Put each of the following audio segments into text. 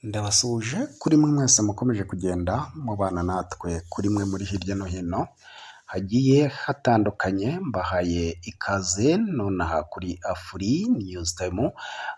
Ndabasuhuje kuri mwe mwese mukomeje kugenda mubana natwe, kuri mwe muri hirya no hino hagiye hatandukanye, mbahaye ikaze nonaha kuri Afuri News Time.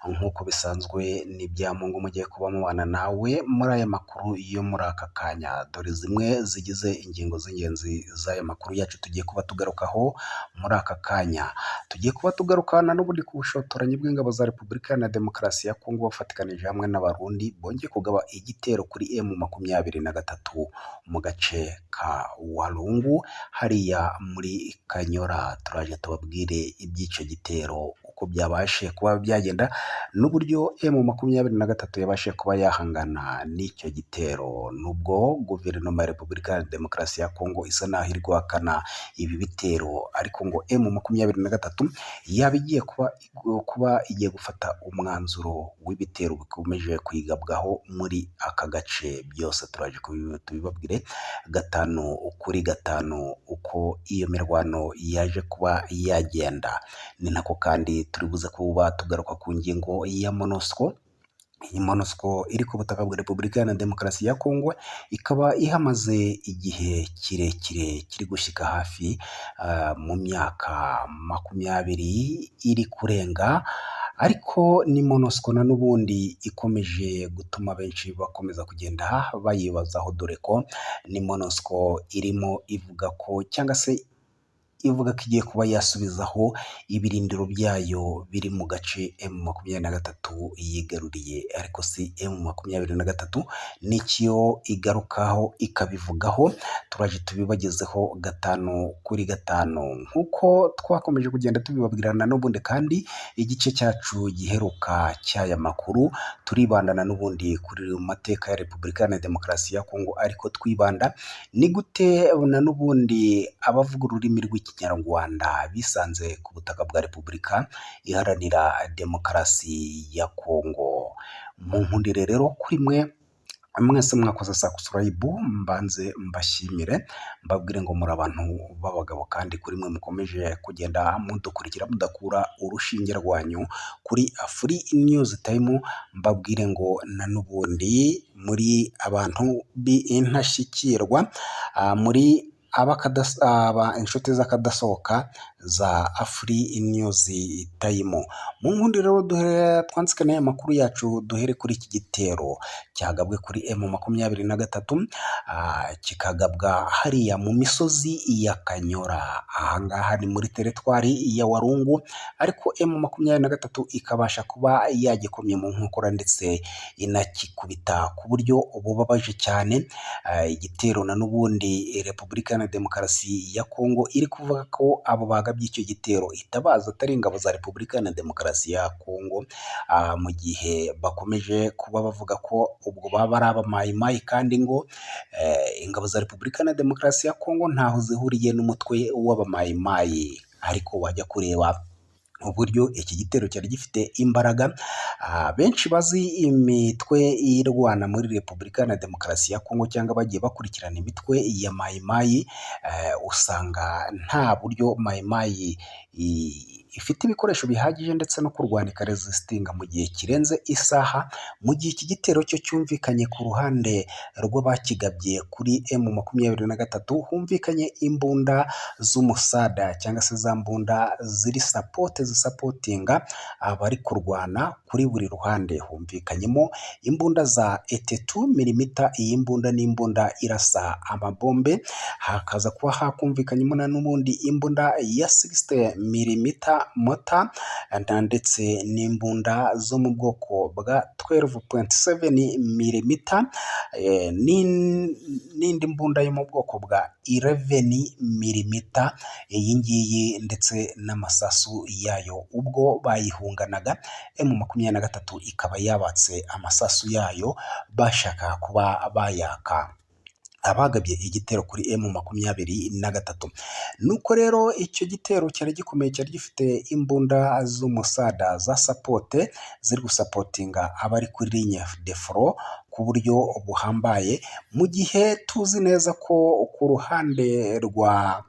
Nk'uko bisanzwe ni Byamungu mugiye kuba mubana nawe muri aya makuru yo muri aka kanya. Dore zimwe zigize ingingo z'ingenzi z'aya makuru yacu tugiye kuba tugarukaho muri aka kanya. Tugiye kuba tugarukana n'ubundi ku bushotoranyi bw'ingabo za Repubulika Iharanira Demokarasi ya Kongo bafatikanije hamwe n'Abarundi, bongeye kugaba igitero kuri M23 mu gace ka Walungu hariya muri Kanyora. Turaje tubabwire iby'icyo gitero uko byabashe kuba byagenda n'uburyo M23 yabashe kuba yahangana n'icyo gitero, nubwo guverinoma ya Repubulika Iharanira Demokarasi ya Kongo isa naho iri guhakana ibi bitero, ariko ngo M23 yaba igiye kuba igiye gufata umwanzuro w'ibitero bikomeje kwigabwaho muri aka gace. Byose turaje tubibabwire gatanu kuri gatanu uko iyo mirwano yaje kuba yagenda. Ni nako kandi turi buze kuba tugaruka ku ngingo ya MONUSCO. Iyi MONUSCO iri ku butaka bwa Repubulika Iharanira Demokarasi ya Kongo, ikaba ihamaze igihe kirekire kiri gushyika hafi mu myaka 20 iri kurenga, ariko ni MONUSCO na n'ubundi ikomeje gutuma benshi bakomeza kugenda bayibazaho, dore ko ni MONUSCO irimo ivuga ko cyangwa se ivuga ko igiye kuba yasubizaho ibirindiro byayo biri mu gace M23 yigaruriye. Ariko si M23 n'icyo igarukaho ikabivugaho, turaje tubibagezeho gatanu kuri gatanu nk'uko twakomeje kugenda tubibabwirana n'ubundi. Kandi igice cyacu giheruka cy'aya makuru turibandana n'ubundi kuri mateka ya Repubulika Iharanira Demokarasi ya Kongo, ariko twibanda ni gute na n'ubundi abavuga ururimi rw'Ikinyarwanda bisanze ku butaka bwa Repubulika Iharanira Demokarasi ya Kongo. Mu nkundire rero kuri mwe mwese mwakoze subscribe, mbanze mbashimire, mbabwire ngo muri abantu b'abagabo, kandi kuri mwe mukomeje kugenda mudukurikira mudakura urushinge rwanyu kuri Afuri News Time, mbabwire ngo na n'ubundi muri abantu b'intashyikirwa, muri aba inshuti z'akadasohoka za Afuri News Time. Mu nkundi rero twanzike n'aya makuru yacu, duhere kuri iki gitero cyagabwe kuri M23, kikagabwa hariya mu misozi ya Kanyora. Ahangaha ni muri teritwari ya Walungu, ariko M23 ikabasha kuba yagikomye mu nkokora ndetse inakikubita ku buryo bubabaje cyane. Igitero na n'ubundi Repubulika Iharanira Demokarasi ya Kongo iri kuvuga ko abo bagabye icyo gitero itabaza atari ingabo za Repubulika Iharanira Demokarasi ya Kongo, mu gihe bakomeje kuba bavuga ko ubwo baba ari abamayimayi, kandi ngo ingabo za Repubulika Iharanira Demokarasi ya Kongo ntaho zihuriye n'umutwe w'abamayimayi. Ariko wajya kureba uburyo iki gitero cyari gifite imbaraga, benshi bazi imitwe irwana muri Repubulika Iharanira Demokarasi ya Kongo cyangwa bagiye bakurikirana imitwe ya mayimayi, usanga nta buryo mayimayi ifite ibikoresho bihagije ndetse no kurwana ikaresistinga mu gihe kirenze isaha, mu gihe iki gitero cyo cyumvikanye ku ruhande rw'abakigabye kuri M23, humvikanye imbunda z'umusada cyangwa se za mbunda ziri support, zisapotinga abari kurwana kuri buri ruhande. Humvikanyemo imbunda za 32 milimita, iyi mbunda ni imbunda irasa amabombe, hakaza kuba hakumvikanyemo na n'ubundi imbunda ya 60 milimita mortar, ndetse n'imbunda zo mu bwoko bwa 12.7 milimita, n'indi mbunda yo mu bwoko bwa 11 milimita, iyi ngiyi ndetse n'amasasu yayo. Ubwo bayihunganaga, M23 ikaba yabatse amasasu yayo bashaka kuba bayaka abagabye igitero kuri M23. Nuko rero icyo gitero cyari gikomeye, cyari gifite imbunda z'umusada za support ziri gusapotinga abari kuri ligne de front ku buryo buhambaye, mu gihe tuzi neza ko ku ruhande rwa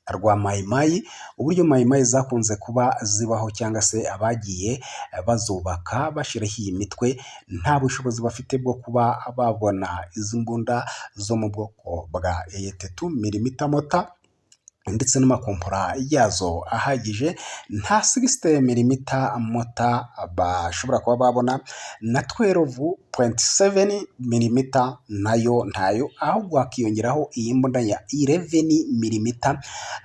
rwa Mayimayi, uburyo Mayimayi zakunze kuba zibaho cyangwa se abagiye bazubaka bashyiraho iyi mitwe, nta bushobozi bafite bwo kuba babona izi mbunda zo mu bwoko bwa 82 mm mortar ndetse n'amakompora yazo ahagije, nta 60 mm mortar bashobora kuba babona, na 12.7 mm nayo ntayo, ahubwo hakiyongeraho iyi mbunda ya 11 mm.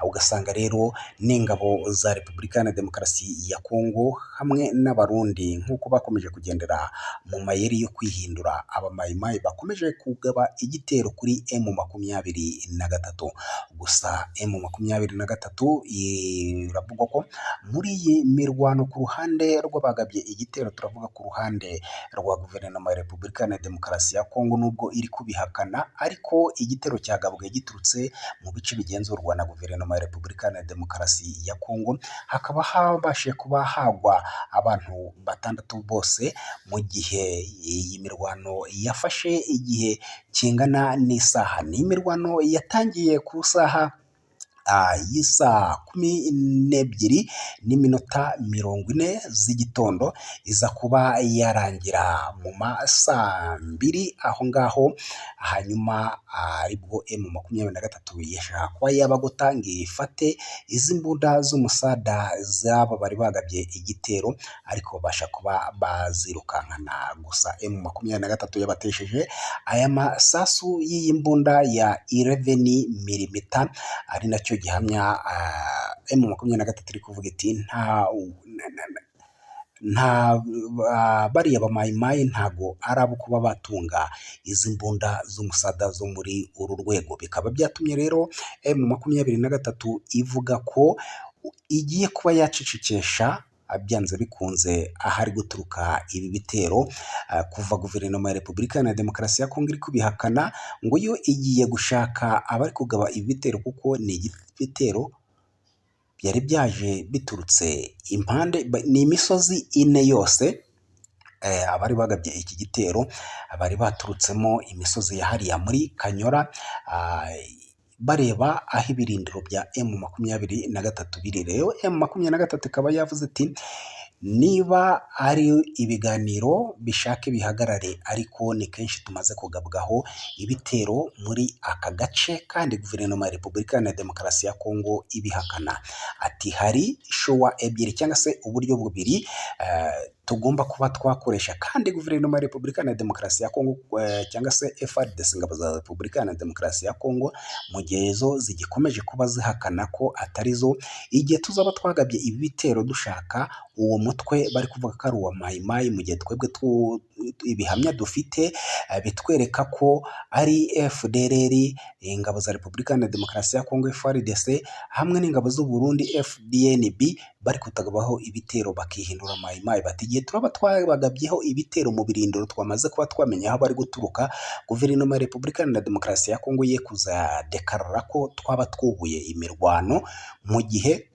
Ugasanga rero n'ingabo za Repubulika Iharanira Demokarasi ya Kongo hamwe n'Abarundi, nk'uko bakomeje kugendera mu mayeri yo kwihindura abamayimayi, bakomeje kugaba igitero kuri M23. Gusa M23 iravugwa ko muri iyi mirwano ku ruhande rw'abagabye igitero, turavuga ku ruhande rwa guverinoma ya Repubulika Iharanira Demokarasi ya Kongo, nubwo iri kubihakana, ariko igitero cyagabwe giturutse mu bice bigenzurwa na guverinoma ya Repubulika Iharanira Demokarasi ya Kongo, hakaba habashije kuba hagwa abantu batandatu bose, mu gihe iyi mirwano yafashe igihe kingana n'isaha. Ni imirwano yatangiye ku saha y'isaa 12:40 z'igitondo, iza kuba yarangira mu ma saa mbiri aho ngaho. Hanyuma aribwo M23 yashaka kuba yabagota ngo ifate izi mbunda z'umusada z'aba bari bagabye igitero, ariko babasha kuba bazirukankana. Gusa M23 yabatesheje aya masasu y'iyi mbunda ya 11 mm, ari nacyo gihamya M23 iri kuvuga iti nta bariya bamayimayi ntago ari abo kuba batunga izi mbunda z'umusada zo muri uru rwego. Bikaba byatumye rero M23 ivuga ko igiye kuba yacecekesha byanze bikunze ahari guturuka ibi bitero. Kuva guverinoma ya Repubulika Iharanira Demokarasi ya Kongo iri kubihakana, ngo yo igiye gushaka abari kugaba ibi bitero, kuko ni ibitero byari byaje biturutse impande, ni imisozi ine yose. Abari bagabye iki gitero bari baturutsemo imisozi ya hariya muri Kanyora, bareba aho ibirindiro bya M23 biri. Rero M23 ikaba yavuze iti niba ari ibiganiro bishake bihagarare, ariko ni kenshi tumaze kugabwaho ibitero muri aka gace kandi guverinoma ya Repubulika Iharanira Demokarasi ya Kongo ibihakana. Ati hari choix ebyiri cyangwa se uburyo bubiri tugomba kuba twakoresha, kandi guverinoma ya Repubulika Iharanira Demokarasi ya Kongo cyangwa se FARDC, ingabo za Repubulika Iharanira Demokarasi ya Kongo, mu gihe zo zigikomeje kuba zihakana ko atari zo, igihe tuzaba twagabye ibi bitero dushaka uwo mutwe bari kuvuga ko ari uwa Mayimayi, mu gihe twebwe ibihamya dufite bitwereka ko ari FDLR, ingabo za Repubulika Iharanira Demokarasi ya Kongo FARDC hamwe n'ingabo z'u Burundi FDNB bari kutagabaho ibitero bakihindura Mayimayi. Bati igihe turaba twabagabyeho ibitero mu birindiro twamaze kuba twamenya aho bari guturuka, guverinoma ya Repubulika Iharanira Demokarasi ya Kongo ye kuzadekarara ko twaba twubuye imirwano, mu gihe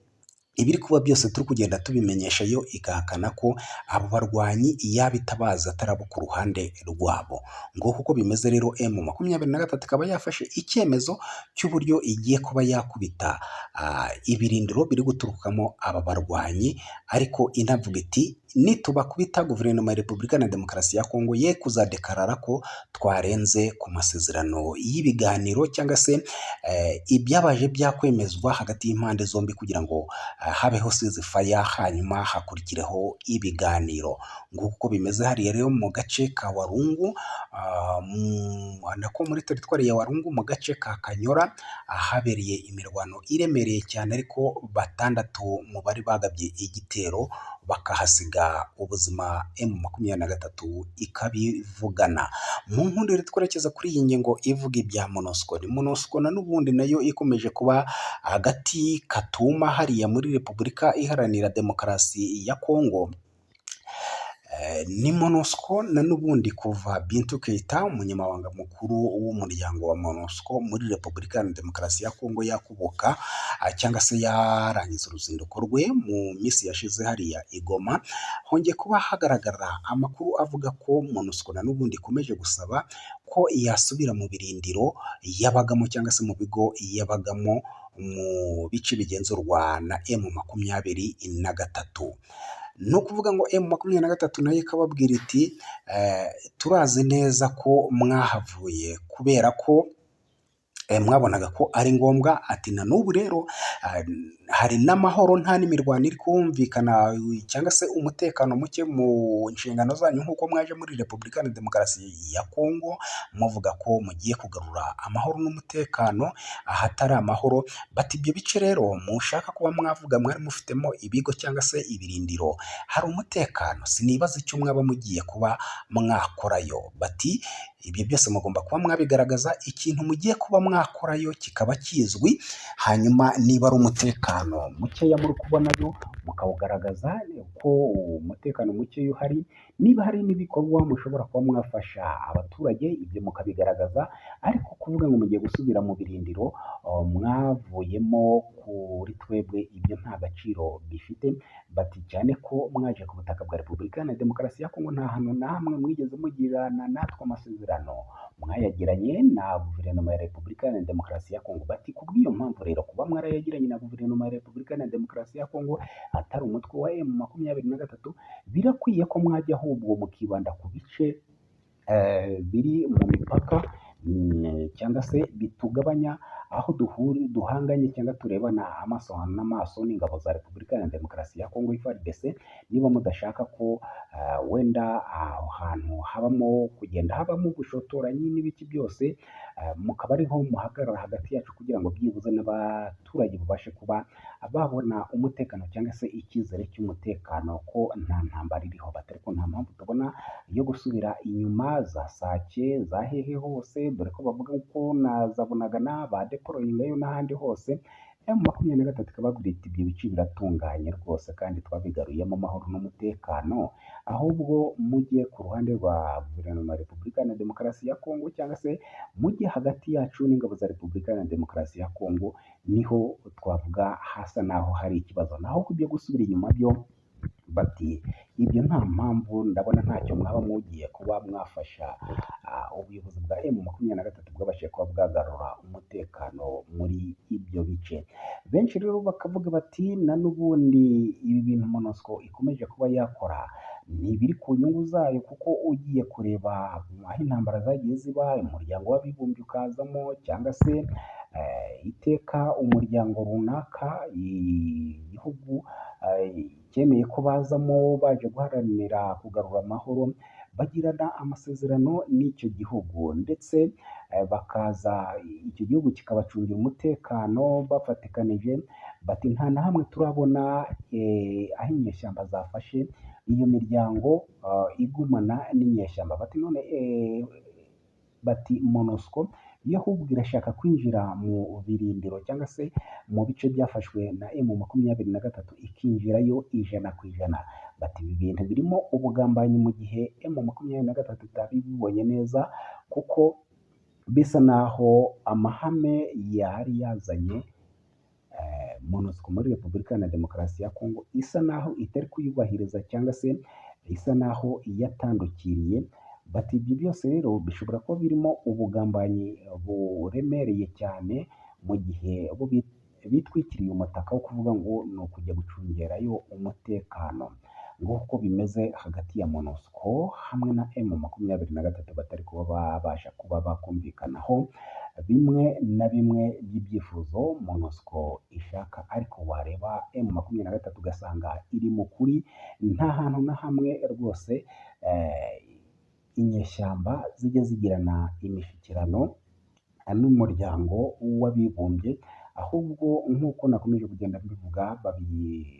ibiri kuba byose turi kugenda tubimenyesha, yo igahakana ko abo barwanyi iyaba itabaza atari abo ku ruhande rwabo. Nguko uko bimeze rero, M23 ikaba yafashe icyemezo cy'uburyo igiye kuba yakubita ibirindiro biri guturukamo aba barwanyi, ariko inavuga iti nitubakubita, guverinoma ya Repubulika Iharanira Demokarasi ya Kongo ye kuzadekarara ko twarenze ku masezerano y'ibiganiro cyangwa se ibyabaje byakwemezwa hagati y'impande zombi kugira ngo habeho ceasefire, hanyuma hakurikireho ibiganiro. Nguko uko bimeze hariya rero mu gace ka Warungu, nako muri teritwari ya Warungu mu gace ka Kanyora, ahabereye imirwano iremereye cyane, ariko batandatu mu bari bagabye igitero bakahasiga ubuzima, M23 ikabivugana. Mu nkundire twerekeza kuri iyi ngingo ivuga ibya MONUSCO. Ni MONUSCO na n'ubundi nayo ikomeje kuba hagati katuma hariya muri Repubulika Iharanira Demokarasi ya Kongo. Ni MONUSCO na n'ubundi kuva Bintou Keita, umunyamabanga mukuru w'umuryango wa MONUSCO muri Repubulika Iharanira Demokarasi ya Kongo, yakubuka cyangwa se yarangiza uruzinduko rwe mu minsi yashize hariya i Goma, hongeye kuba hagaragara amakuru avuga ko MONUSCO na n'ubundi ikomeje gusaba ko yasubira mu birindiro yabagamo cyangwa se mu bigo yabagamo. mu bice bigenzurwa na M23. Ni ukuvuga ngo M23 nayo ikababwira iti turazi neza ko mwahavuye kubera ko mwabonaga ko ari ngombwa, ati na n'ubu rero hari n'amahoro, nta n'imirwano iri kumvikana cyangwa se umutekano muke mu nshingano zanyu nk'uko mwaje muri Repubulika ya Demokarasi ya Kongo muvuga ko mugiye kugarura amahoro n'umutekano ahatari amahoro. Bati ibyo bice rero mushaka kuba mwavuga mwari mufitemo ibigo cyangwa se ibirindiro, hari umutekano, sinibaza icyo mwaba mugiye kuba mwakorayo. Bati ibyo byose mugomba kuba mwabigaragaza, ikintu mugiye kuba mwakorayo kikaba kizwi, hanyuma niba ari umutekano mukeya muri kubonayo mukawugaragaza ko umutekano mukeya uhari, niba hari n'ibikorwa mushobora kuba mwafasha abaturage ibyo mukabigaragaza, ariko kuvuga ngo mugiye gusubira mu birindiro mwavuyemo kuri twebwe ibyo nta gaciro bifite. Bati cyane ko mwaje ku butaka bwa Repubulika Iharanira Demokarasi ya Kongo nta hantu na hamwe mwigeze mugirana natwe amasezerano, mwayagiranye na guverinoma ya Repubulika Iharanira Demokarasi ya Kongo. Bati kubw'iyo mpamvu rero kuba mwarayagiranye na guverinoma ya Repubulika Iharanira Demokarasi ya Kongo atari umutwe wa M23, birakwiye ko mwajya ahubwo mukibanda ku bice biri mu mipaka cyangwa se bitugabanya aho duhanganye cyangwa turebana amaso n'amaso n'ingabo za Repubulika Iharanira Demokarasi ya Kongo FARDC. Niba mudashaka ko wenda aho hantu habamo kugenda habamo ubushotoranyi n'ibiki byose, mukaba ariho muhagarara hagati yacu kugira ngo byibuze n'abaturage babashe kuba babona umutekano cyangwa se icyizere cy'umutekano ko nta ntambara iriho. Bati ariko nta mpamvu tubona yo gusubira inyuma za Sake za hehe hose, dore ko bavuga ko na za Bunagana badeporoyingayo n'ahandi hose. M23 ikababwira iti ibyo bice biratunganye rwose kandi twabigaruyemo amahoro n'umutekano, ahubwo mujye ku ruhande rwa guverinoma ya Repubulika Iharanira Demokarasi ya Kongo cyangwa se mujye hagati yacu n'ingabo za Repubulika Iharanira Demokarasi ya Kongo, niho twavuga hasa naho hari ikibazo. Naho ku byo gusubira inyuma byo bati ibyo nta mpamvu, ndabona ntacyo mwaba mugiye kuba mwafasha ubuyobozi bwa M23 bwabashije kuba bwagarura umutekano muri ibyo bice. Benshi rero bakavuga bati na n'ubundi ibi bintu MONUSCO ikomeje kuba yakora ni ibiri ku nyungu zayo, kuko ugiye kureba aho intambara zagiye ziba, umuryango w'abibumbye ukazamo cyangwa se iteka umuryango runaka igihugu cyemeye ko bazamo baje guharanira kugarura amahoro, bagirana amasezerano n'icyo gihugu ndetse bakaza icyo gihugu kikabacungira umutekano bafatikanije. Bati nta na hamwe turabona aho inyeshyamba zafashe iyo miryango igumana n'inyeshyamba. Bati none bati MONUSCO yo ahubwo irashaka kwinjira mu birindiro cyangwa se mu bice byafashwe na M23 ikinjirayo 100%. Bati ibi bintu birimo ubugambanyi mu gihe M23 itabibonye neza, kuko bisa naho amahame yari yazanye MONUSCO muri Repubulika Iharanira Demokarasi ya Kongo isa naho itari kuyubahiriza cyangwa se isa naho yatandukiriye. Bati ibyo byose rero bishobora kuba birimo ubugambanyi buremereye cyane mu gihe bo bitwikiriye umutaka wo kuvuga ngo ni ukujya gucungerayo umutekano. Nguko bimeze hagati ya MONUSCO hamwe na M23 batari kuba babasha kuba bakumvikanaho bimwe na bimwe by'ibyifuzo MONUSCO ishaka, ariko wareba M23 ugasanga iri mu kuri, nta hantu na hamwe rwose inyeshyamba zijya zigirana imishyikirano n'umuryango w'abibumbye, ahubwo nk'uko nakomeje kugenda mbivuga,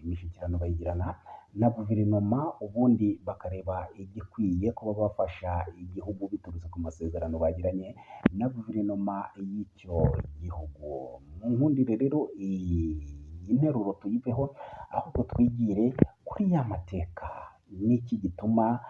imishyikirano bayigirana na guverinoma, ubundi bakareba igikwiye kuba bafasha igihugu biturutse ku masezerano bagiranye na guverinoma y'icyo gihugu. Mu nkundire rero iyi nteruro tuyiveho, ahubwo twigire kuri ya mateka. Niki gituma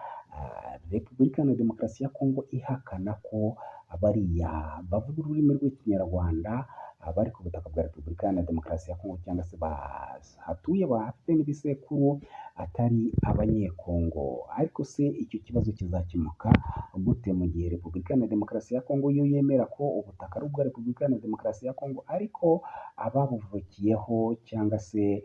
Repubulika Iharanira Demokarasi ya Kongo ihakana ko bariya bavuga ururimi rw'Ikinyarwanda abari ku butaka bwa Repubulika Iharanira Demokarasi ya Kongo cyangwa se bahatuye bahafite n'ibisekuru atari Abanyekongo. Ariko se icyo kibazo kizakemuka gute mu gihe Repubulika Iharanira Demokarasi ya Kongo yo yemera ko ubutaka ari ubwa Repubulika Iharanira Demokarasi ya Kongo, ariko ababuvukiyeho cyangwa se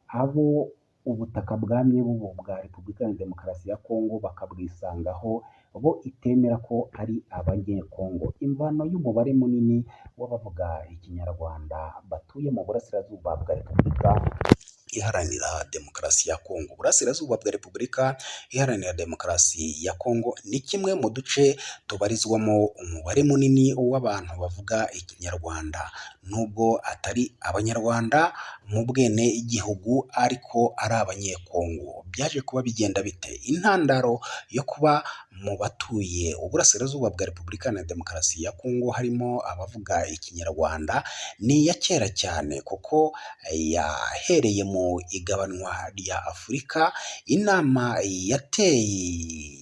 abo ubutaka bwamye buba ubwa Repubulika Iharanira Demokarasi ya Kongo bakabwisangaho, bo itemera ko ari Abanyekongo? Imvano y'umubare munini w'abavuga Ikinyarwanda batuye mu burasirazuba bwa Repubulika Iharanira Demokarasi ya Kongo. Uburasirazuba bwa Repubulika Iharanira Demokarasi ya Kongo ni kimwe mu duce tubarizwamo umubare munini w'abantu bavuga Ikinyarwanda, nubwo atari Abanyarwanda mu bwene igihugu ariko ari Abanyekongo. Byaje kuba bigenda bite? Intandaro yo kuba mu batuye uburasirazuba bwa Repubulika Iharanira Demokarasi ya Kongo harimo abavuga Ikinyarwanda ni iya kera cyane, kuko yahereye mu igabanwa rya Afurika. Inama yateye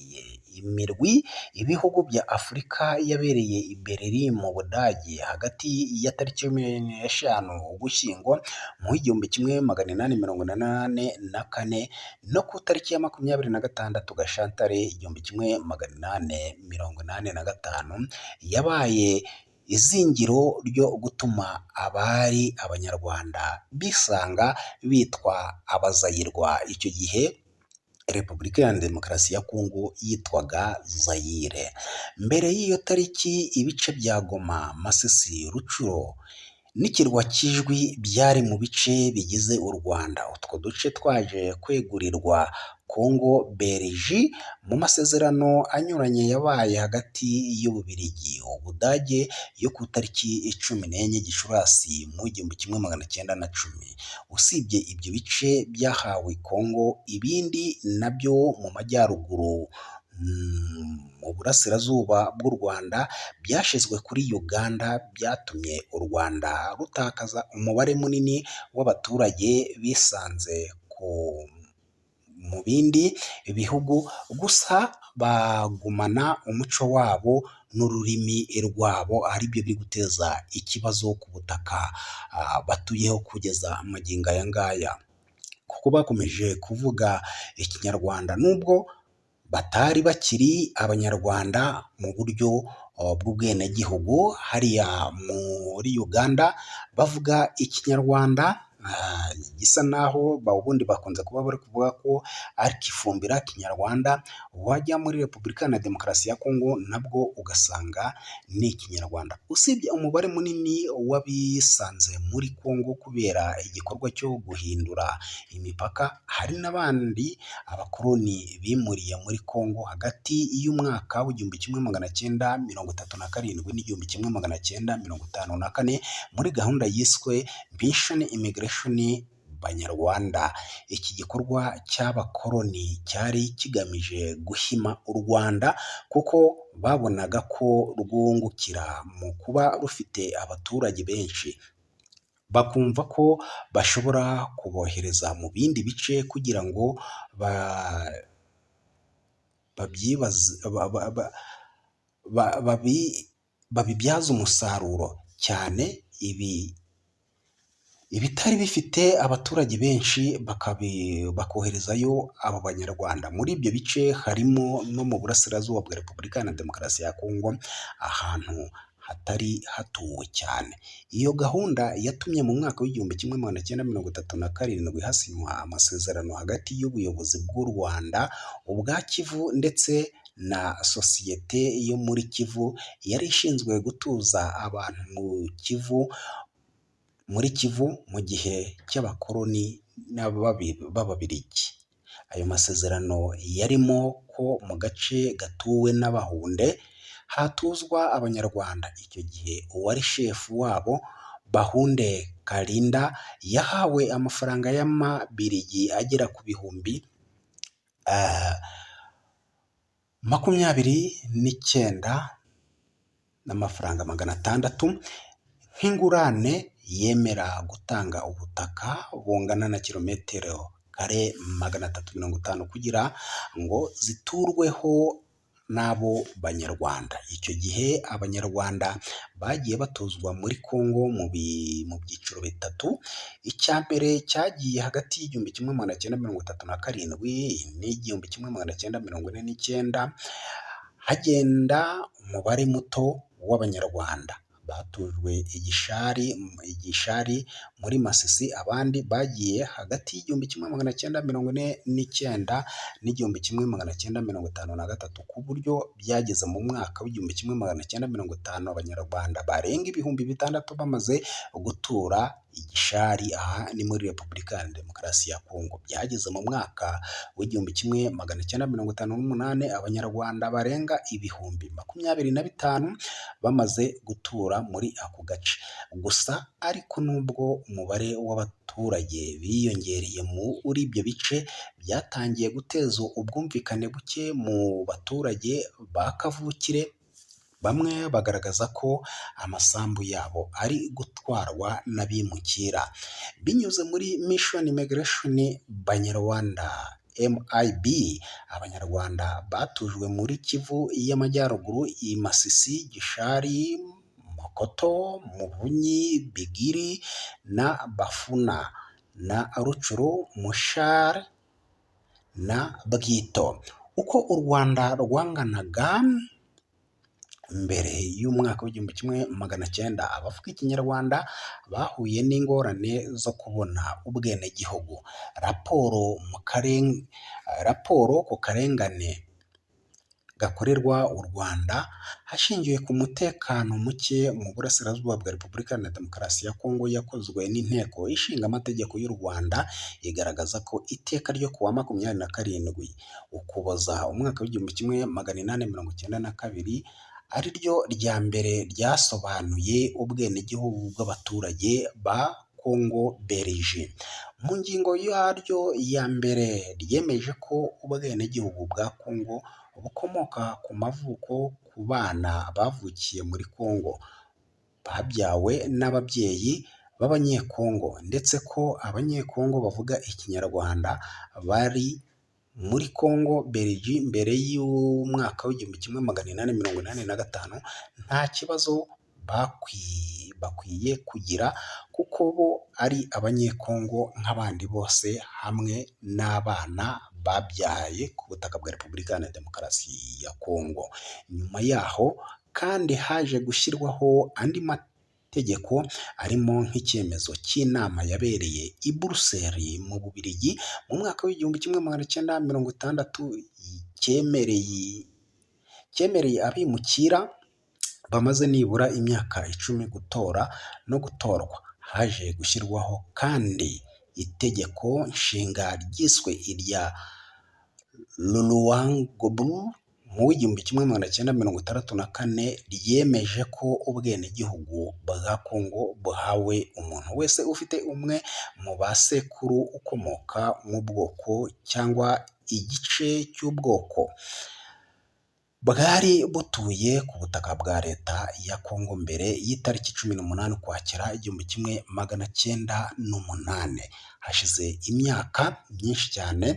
imirwi ibihugu bya Afurika yabereye i Berlin mu Budage hagati ya tariki 15 Ugushyingo mu 1884 no ku tariki ya 26 Gashyantare 1885, yabaye izingiro ryo gutuma abari Abanyarwanda bisanga bitwa Abazayirwa. Icyo gihe Repubulika Iharanira Demokarasi ya Kongo yitwaga Zayire. Mbere y'iyo tariki ibice bya Goma, Masisi, Rutshuru n'ikirwa cy'Ijwi byari mu bice bigize u Rwanda. Utwo duce twaje kwegurirwa Kongo Belge mu masezerano anyuranye yabaye hagati y'Ububiligi, Ubudage yo ku tariki 14 Gicurasi mu 1910. Usibye ibyo bice byahawe Kongo, ibindi nabyo mu majyaruguru mu burasirazuba bw'u Rwanda byashyizwe kuri Uganda, byatumye u Rwanda rutakaza umubare munini w'abaturage bisanze mu bindi bihugu, gusa bagumana umuco wabo n'ururimi rwabo, aribyo biri guteza ikibazo ku butaka batuyeho kugeza magingo aya ngaya, kuko bakomeje kuvuga Ikinyarwanda nubwo batari bakiri Abanyarwanda mu buryo bw'ubwenegihugu. Hariya muri Uganda bavuga Ikinyarwanda gisa naho ubundi bakunze kuba bari kuvuga ko ari Kifumbira Kinyarwanda, wajya muri Repubulika Iharanira Demokarasi ya Kongo nabwo ugasanga ni Ikinyarwanda. Usibye umubare munini w'abisanze muri Kongo kubera igikorwa cyo guhindura imipaka, hari n'abandi abakoloni bimuriye muri Kongo hagati y'umwaka w'1937 n'1954 muri gahunda yiswe Mission Immigration Banyarwanda. Iki gikorwa cy'abakoloni cyari kigamije guhima u Rwanda, kuko babonaga ko rwungukira mu kuba rufite abaturage benshi, bakumva ko bashobora kubohereza mu bindi bice kugira ngo babyibaze babibyaze umusaruro, cyane ibi ibitari bifite abaturage benshi bakoherezayo abo Banyarwanda. Muri ibyo bice harimo no mu burasirazuba bwa Repubulika Iharanira Demokarasi ya Kongo, ahantu hatari hatuwe cyane. Iyo gahunda yatumye mu mwaka w'1937 hasinywa amasezerano hagati y'ubuyobozi bw'u Rwanda, ubwa Kivu ndetse na sosiyete yo muri Kivu yari ishinzwe gutuza abantu mu Kivu, muri Kivu mu gihe cy'abakoloni b'Ababiligi. Ayo masezerano yarimo ko mu gace gatuwe n'Abahunde hatuzwa Abanyarwanda. Icyo gihe uwari shefu wabo Bahunde Kalinda yahawe amafaranga y'Amabiligi agera ku 29,600 nk'ingurane, yemera gutanga ubutaka bungana na kilometero kare 350 kugira ngo ziturweho. n'abo Banyarwanda. Icyo gihe Abanyarwanda bagiye batuzwa muri Kongo mu byiciro bitatu. Icya mbere cyagiye hagati y'1937 n'1949, hagenda umubare muto w'Abanyarwanda batujwe i Gishari muri Masisi, abandi bagiye hagati y'1949 n'1953, ku buryo byageze mu mwaka w'1950 Abanyarwanda barenga 6000 bamaze gutura i Gishari, aha ni muri Repubulika Iharanira Demokarasi ya Kongo. Byageze mu mwaka w'1958 Abanyarwanda barenga 25,000 bamaze gutura muri ako gace. Gusa ariko nubwo umubare w'abaturage biyongereye muri ibyo bice, byatangiye guteza ubwumvikane buke mu baturage ba kavukire, bamwe bagaragaza ko amasambu yabo ari gutwarwa n'abimukira. Binyuze muri Mission Immigration Banyarwanda MIB, Abanyarwanda batujwe muri Kivu y'Amajyaruguru, i Masisi, Gishari, Mokoto, Muvunyi, Bigiri na Bafuna na Rutshuru, Mushari na Bwito. Uko u Rwanda rwanganaga mbere y'umwaka w'1900, abavuga Ikinyarwanda bahuye n'ingorane zo kubona ubwenegihugu. Raporo ku karengane gakorerwa u Rwanda hashingiwe ku mutekano muke mu burasirazuba bwa Repubulika Iharanira Demokarasi ya Kongo yakozwe n'Inteko Ishinga Amategeko y'u Rwanda, igaragaza ko iteka ryo kuwa 27 Ukuboza umwaka w'1892 ari ryo rya mbere ryasobanuye ubwenegihugu bw'abaturage ba Kongo Belge. Mu ngingo yaryo ya mbere ryemeje ko ubwenegihugu bwa Kongo bukomoka ku mavuko ku bana bavukiye muri Kongo, babyawe n'ababyeyi b'Abanyekongo, ndetse ko Abanyekongo bavuga Ikinyarwanda bari muri Kongo Belge mbere y'umwaka w'1885 nta kibazo bakwiye kugira, kuko bo ari Abanyekongo nk'abandi bose hamwe n'abana babyaye ku butaka bwa Repubulika Iharanira Demokarasi ya Kongo. Nyuma yaho kandi haje gushyirwaho andi mategeko arimo nk'icyemezo cy'inama yabereye i Buruseli mu Bubiligi mu mwaka w'1960 cyemereye abimukira bamaze nibura imyaka 10 gutora no gutorwa. Haje gushyirwaho kandi itegeko nshinga ryiswe irya Luluabourg mu w'1964 ryemeje ko ubwenegihugu bwa Kongo buhawe umuntu wese ufite umwe mu basekuru ukomoka mu bwoko cyangwa igice cy'ubwoko bwari butuye ku butaka bwa Leta ya Kongo mbere y'itariki 18 Ukwakira 1908. Hashize imyaka myinshi cyane,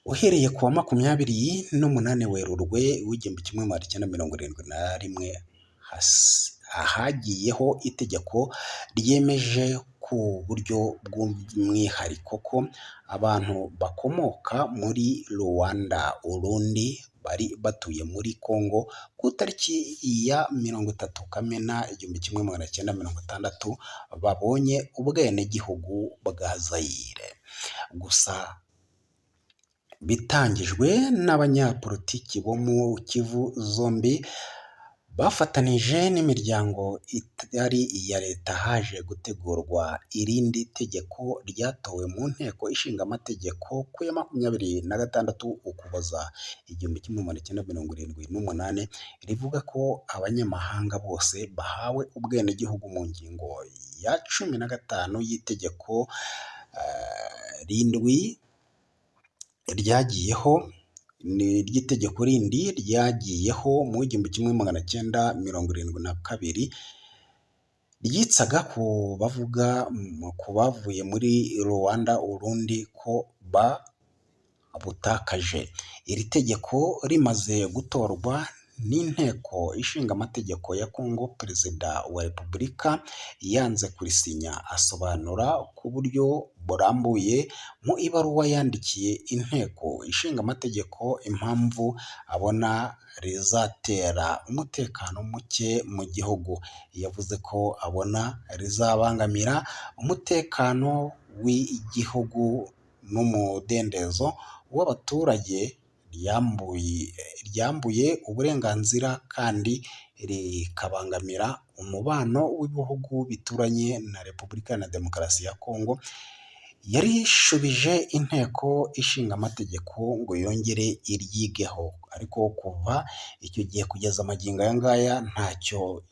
uhereye ku wa 28 Werurwe w'1971 hagiyeho itegeko ryemeje ku buryo bw'umwihariko ko abantu bakomoka muri Ruanda Urundi bari batuye muri Kongo ku itariki ya 30 Kamena 1960 babonye ubwenegihugu bwa Zayire. Gusa bitangijwe n'abanyapolitiki bo mu Kivu zombi bafatanije n'imiryango itari iya Leta, haje gutegurwa irindi tegeko ryatowe mu Nteko Ishinga Amategeko ku ya 26 Ukuboza 1978, rivuga ko abanyamahanga bose bahawe ubwenegihugu mu ngingo ya 15 y'itegeko rindwi ryagiyeho ni ry'itegeko rindi ryagiyeho mu 1972 ryitsaga ku bavuga ku bavuye muri Rwanda Urundi ko butakaje. Iri tegeko rimaze gutorwa n'inteko ishinga amategeko ya Kongo, Perezida wa Repubulika yanze kurisinya, asobanura ku buryo burambuye mu ibaruwa yandikiye inteko ishinga amategeko impamvu abona rizatera umutekano muke mu gihugu. Yavuze ko abona rizabangamira umutekano w'igihugu n'umudendezo w'abaturage, ryambuye uburenganzira kandi rikabangamira umubano w'ibihugu bituranye na Repubulika na Demokarasi ya Kongo. Yarishubije inteko ishinga amategeko ngo yongere iryigeho, ariko kuva icyo gihe kugeza magingo aya ngaya ntacyo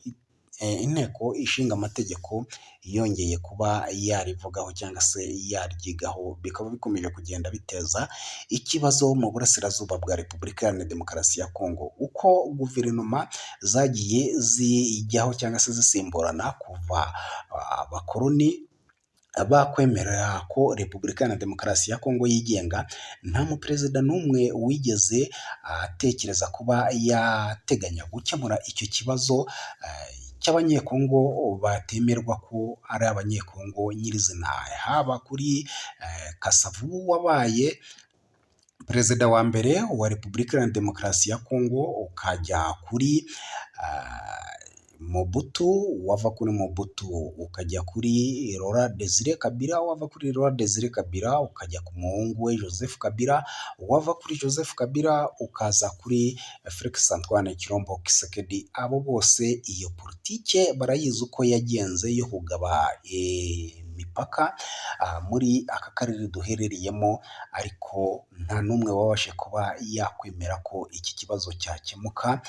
inteko ishinga amategeko yongeye kuba yarivugaho cyangwa se yaryigaho, bikaba bikomeje kugenda biteza ikibazo mu burasirazuba bwa Repubulika Iharanira Demokarasi ya Kongo. Uko guverinoma zagiye zijyaho cyangwa se zisimburana kuva abakoloni bakwemerera ko Repubulika Iharanira Demokarasi ya Kongo yigenga, nta muperezida n'umwe wigeze atekereza kuba yateganya gukemura icyo kibazo cy'Abanyekongo batemerwa ko ari Abanyekongo nyirizina, haba kuri Kasavubu wabaye perezida wa mbere wa Repubulika Iharanira Demokarasi ya Kongo, ukajya kuri Mobutu, wava kuri Mobutu ukajya kuri Laurent Desire Kabila, wava kuri Laurent Desire Kabila ukajya ku muhungu we Joseph Kabila, wava kuri Joseph Kabila ukaza kuri Felix Antoine Tshilombo Tshisekedi. Abo bose iyo politike barayizi uko yagenze yo kugaba imipaka muri aka karere duherereyemo, ariko nta n'umwe wabashe kuba yakwemera ko iki kibazo cyakemuka,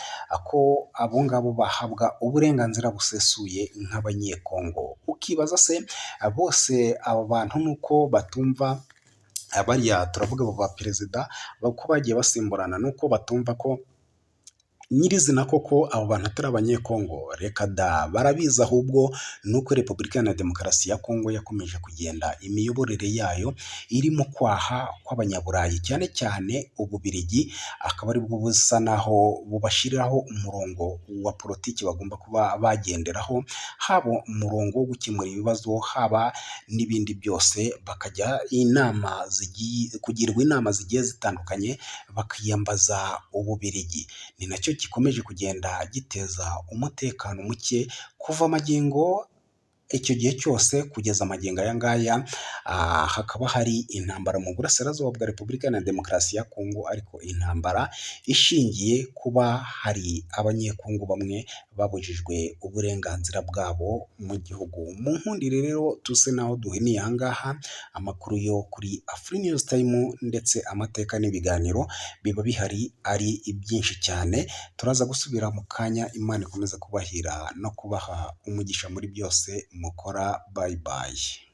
ko abo ngabo bahabwa uburenganzira busesuye nk'Abanyekongo. Ukibaza se bose abo bantu nuko batumva, bariya turavuga abo ba perezida uko bagiye basimburana, nuko batumva ko nyirizina koko abo bantu atari Abanyekongo? Reka da, barabizi, ahubwo nuko Repubulika Iharanira Demokarasi ya Kongo yakomeje kugenda imiyoborere yayo iri mu kwaha kw'Abanyaburayi, cyane cyane Ububirigi, akaba aribwo busa naho bubashyiriraho umurongo wa politiki bagomba kuba bagenderaho, haba umurongo wo gukemura ibibazo, haba n'ibindi byose, bakajya inama zigiye kugirwa inama zigiye zitandukanye, bakiyambaza Ububirigi. Ni nacyo gikomeje kugenda giteza umutekano muke kuva magingo icyo gihe cyose kugeza magingo aya ngaya, hakaba hari intambara mu burasirazuba bwa Repubulika Iharanira Demokarasi ya Kongo, ariko intambara ishingiye kuba hari Abanyekongo bamwe babujijwe uburenganzira bwabo mu gihugu. Mu nkundire rero tuse naho duhiniye aha ngaha amakuru yo kuri Afri News Time, ndetse amateka n'ibiganiro biba bihari ari byinshi cyane. Turaza gusubira mu kanya. Imana ikomeza kubahira no kubaha umugisha muri byose mukora. Bye bye.